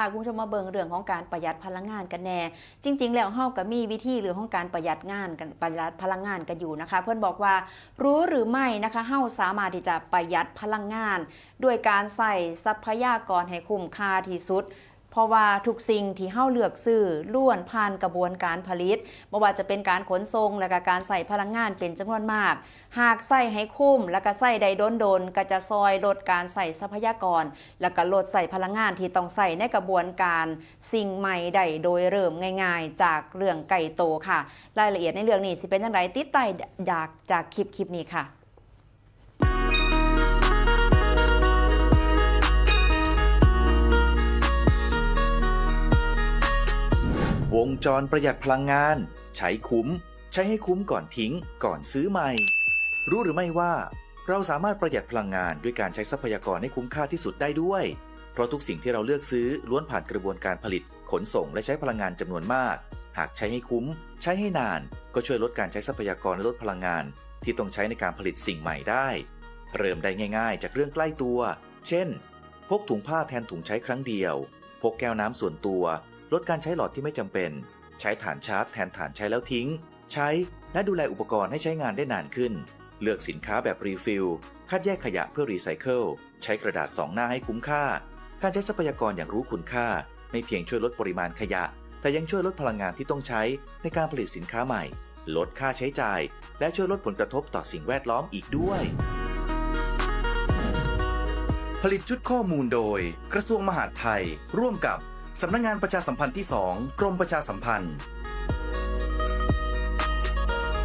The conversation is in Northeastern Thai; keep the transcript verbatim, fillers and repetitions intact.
พาคุณผู้ชมมาเบิ่งเรื่องของการประหยัดพลังงานกันแน่ จริงๆ แล้วเฮาก็มีวิธีเรื่องของการประหยัดงานกัน ประหยัดพลังงานกันอยู่นะคะ เพิ่นบอกว่ารู้หรือไม่นะคะ เฮาสามารถที่จะประหยัดพลังงานด้วยการใช้ทรัพยากรให้คุ้มค่าที่สุด เพราะว่าทุกสิ่งที่เฮาเลือกซื้อล้วนผ่านกระบวนการผลิต บ่ว่าจะเป็นการขนส่ง และก็การใช้พลังงานเป็นจำนวนมาก หากใช้ให้คุ้ม และก็ใช้ได้โดนๆ ก็จะซอยลดการใช้ทรัพยากร และก็ลดใช้พลังงานที่ต้องใช้ในกระบวนการสิ่งใหม่ได้โดยเริ่มง่ายๆ จากเรื่องใกล้โตค่ะ รายละเอียดในเรื่องนี้สิเป็นจั่งใด ติดตามจาก จากคลิปคลิปนี้ค่ะ วงจรประหยัดพลังงาน ใช้คุ้ม ใช้ให้คุ้มก่อนทิ้ง ก่อนซื้อใหม่ รู้หรือไม่ว่า เราสามารถประหยัดพลังงานด้วยการใช้ทรัพยากรให้คุ้มค่าที่สุดได้ด้วย เพราะทุกสิ่งที่เราเลือกซื้อล้วนผ่านกระบวนการผลิต ขนส่ง และใช้พลังงานจำนวนมาก หากใช้ให้คุ้ม ใช้ให้นาน ก็ช่วยลดการใช้ทรัพยากรและลดพลังงาน ที่ต้องใช้ในการผลิตสิ่งใหม่ได้ เริ่มได้ง่ายๆ จากเรื่องใกล้ตัว เช่น พกถุงผ้าแทนถุงใช้ครั้งเดียว พกแก้วน้ำส่วนตัว ลดการใช้หลอดที่ไม่จำเป็น ใช้ถ่านชาร์จแทนถ่านใช้แล้วทิ้ง ใช้ และดูแลอุปกรณ์ให้ใช้งานได้นานขึ้น เลือกสินค้าแบบ refill คัดแยกขยะเพื่อ recycle ใช้กระดาษสองหน้าให้คุ้มค่า การใช้ทรัพยากรอย่างรู้คุณค่า ไม่เพียงช่วยลดปริมาณขยะ แต่ยังช่วยลดพลังงานที่ต้องใช้ในการผลิตสินค้าใหม่ ลดค่าใช้จ่าย และช่วยลดผลกระทบต่อสิ่งแวดล้อมอีกด้วย ผลิตชุดข้อมูลโดย กระทรวงมหาดไทย ร่วมกับ สำนักงานประชาสัมพันธ์ที่สอง กรมประชาสัมพันธ์